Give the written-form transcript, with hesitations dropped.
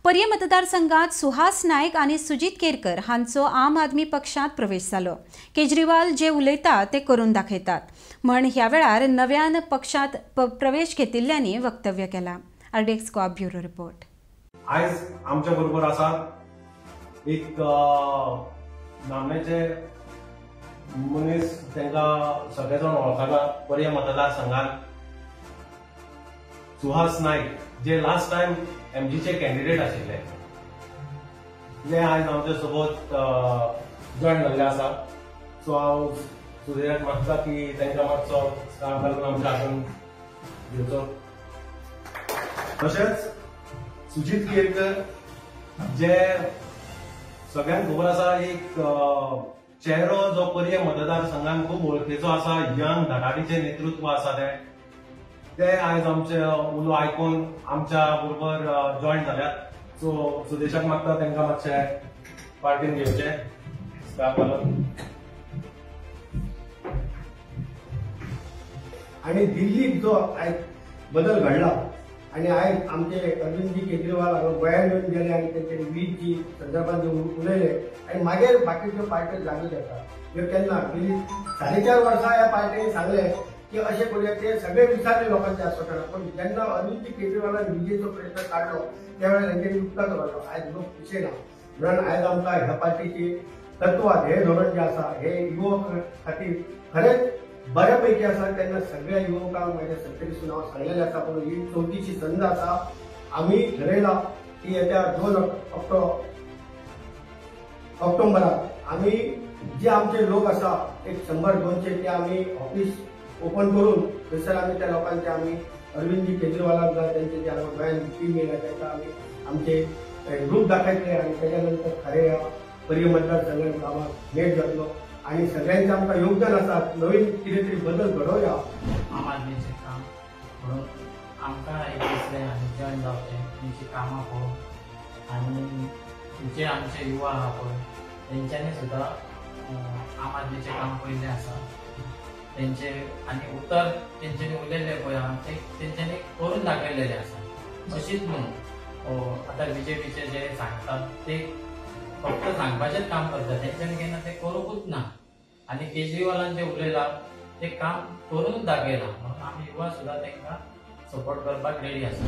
पर्ये मतदारसंघात सुहास नायक आनी सुजीत केरकर हांचो आम आदमी पक्षात प्रवेश जालो। केजरीवाल जे उलयता ते करून दाखयतात म्हण ह्या वेळार नव्यान पक्षात प्रवेश घेतिल्ल्यांनी वक्तव्य केला। RDX Goa bureau report. आयज आमच्या बरोबर आसा एक नामनेचे मनीस, तांकां सगळे जाण वळखता पर्ये मतदारसंघात, सुहास नायक, जे लास्ट टायम एमजीचे कॅन्डिडेट आशिल्ले, जे आयज आमच्या सोबत जॉयन जाल्ले आसा। सो हांव सुदेशाक मागता की तांकां मातसो स्कार्फ घालून आमच्या हातून घेवचो। तशेंच सुजीत केरकर, जे सगळ्यांक खबर आसा, एक चेहरो जो पर्ये मतदारसंघान खूब वळखीचो आसा, यंग धडाडीचें नेतृत्व आसा, ते आयज आमचे उलो आयकून आमच्या बरोबर जॉयन जाल्यात। सो सुदेशाक मागता तांकां मातशें पार्टीन घेवचें स्कार्फ घालून। आनी दिल्लीक जो आयज बदल घडला आनी आयज आमचे अरविंदजी केजरीवाल हांगा गोंयांत येवन गेले आनी तेंचे वीज संदर्भात जे उलयले आनी मागीर बाकीच्यो पार्ट्यो जागो जाता। ह्यो केन्ना गेली 4.5 वर्सां ह्या पार्ट्यांनी सांगलें की अशें करुया, ते सगळे विचारले लोकांच्या आस्वासनां, पूण जेन्ना अरविंदजी केजरीवालान विजेचो प्रश्न काडलो त्या वेळार तेंच्यांनी उदकाचो काडलो। आयज लोक पिशे ना म्हणून आयज आमकां ह्या पार्टीची तत्वां, हे धोरण जें आसा हे युवक खातीर खरेंच बऱ्या पैकी आसा। तेन्ना सगळ्या युवकांक म्हाज्या सत्तरीसून हांव सांगलेलें आसा, पूण ही चवथीची संद आसा। आमी ठरयलां की येत्या 2 ऑक्टोबराक आमी जे आमचे लोक आसा एक 100-200 ते आमी ऑफिस ओपन करून थंयसर आमी त्या लोकांचे आमी अरविंदजी केजरीवालाक जाय तेंचे जे गोंयांत टीम येयल्या तांकां आमी आमचे ग्रूप दाखयतले आनी तेच्या नंतर खरें ह्या पर्ये मतदारसंघात कामाक नेट जातलो आनी सगळ्यांचे आमकां योगदान आसा, नवीन कितें तरी बदल घडोवया। आम आदमीचें काम म्हणून आमकां एक दिसलें आनी जॉयन जावचें तेंची कामां पळोवन आनी जे आमचे युवा आहा पळय तेंच्यांनी सुद्दां आम आदमीचें काम पळयल्लें आसा, तेंचे आनी उतर तेंच्यांनी उलयल्लें पळय आहा तें तेंच्यांनी करून दाखयलेलें आसा। अशीच न्हू आतां बीजेपीचे जे सांगतात ते फक्त सांगपाचेंच काम करता, तेंच्यांनी केन्ना तें करूंकूच ना आनी केजरीवालान जें उलयलां तें काम करूनच दाखयलां, म्हणून आमी युवा सुद्दां तांकां सपोर्ट करपाक रेडी आसा।